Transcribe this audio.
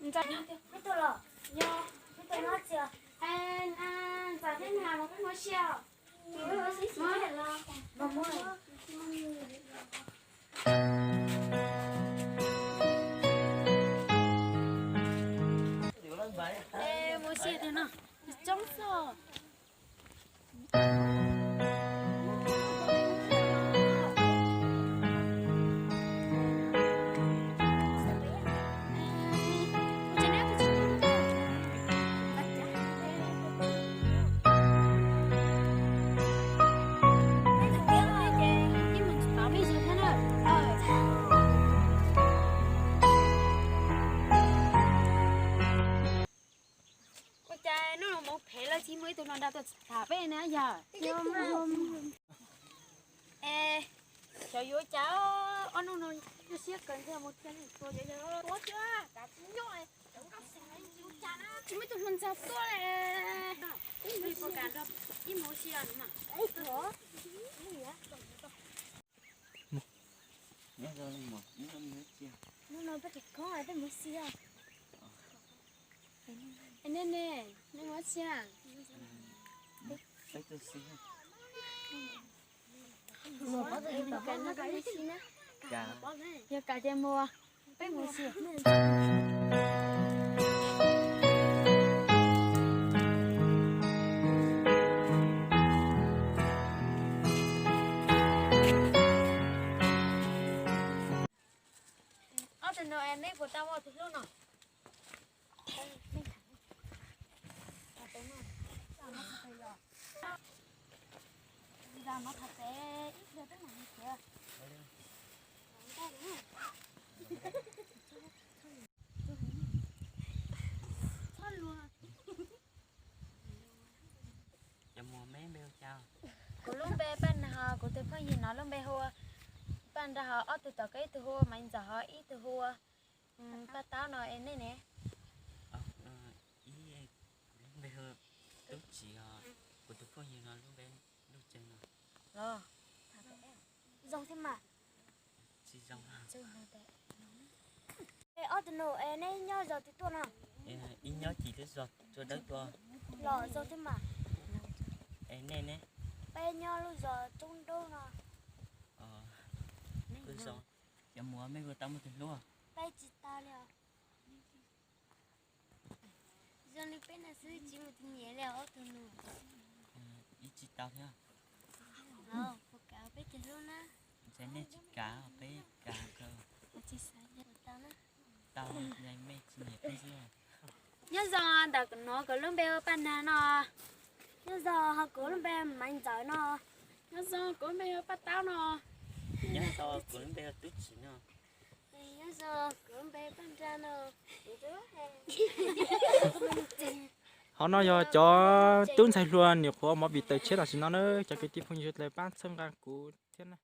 Ntxawm, ntxawm, ntxawm, ntxawm, ntxawm, mus si tiag no, coob xwb. Ua cas hnub no mus phem lawm tsis muaj ib tug hluas nraug tuaj tham peb na yog? Es xyov yuav cas ob hnub no tu siab kawg ntshe mus thiaj li tua yog yog tua thiab kav tsij nyob cov nkauj xeem tsis ua cas na tsis muaj ib tug hluas nraug tuaj li. Ib mus si os. Hnub no peb kawg koob peb mus si os. Nej ne, nej mus tsi? Yog kam ces mus, peb mus si. Ob tug no es neb puas tau muaj tus hlub no? Cov muam, meb npe hu cas? Kuv lub npe Paj Nag, kuv tus phooj ywg no lub npe hu ua Paj Nrag, ho ob tug tom koj ib tug hu ua Maiv Ntxawm, ho ib tug hu ua Paj Taub no. Es nej ne? Ib, kuv lub npe hu Tub Tsim, ho kuv tus phooj ywg no lub npe Nuj Tsev no. Los, zoo thiab mas. Tsis zoo. Ob tug nus es neb nyob zos twg tuaj no? Ib nyob Cim Lub Zos Tsua Dawb tuaj. Los zoo thiab mas. Es nej ne? Peb nyob lub zos Toob Dub no. Kuj zoo. Cov muam, mej puas tau muaj tus hlub? Peb tsis tau li os. Zoo li peb no xwb tsis muaj tus nyiam li ob tug nus. Ib tsis tau thiab. Puas kam peb tus hlub na? Ntshai nej tsis kam, peb kam kawg. Tsis xav tau na. Tau, mej tsis nyiam peb xwb. Nyob zoo, ntawm no kuv lub npe hu Paj Nag no. Nyob zoo, ho kuv lub npe Maiv Ntxawm no. Nyob zoo, kuv lub npe hu Paj Taub no. Nyob zoo, kuv lub npe hu Tub Tsim no. Nyob zoo, kuv lub npe Paj Nrag no. Ho no yog cov tub ntxhais hluas nyuam qhuav mus vim taws tshiab tam sim no na, cov kwv tij phooj ywg sawv daws pab txhawb nqa kuv thiab na.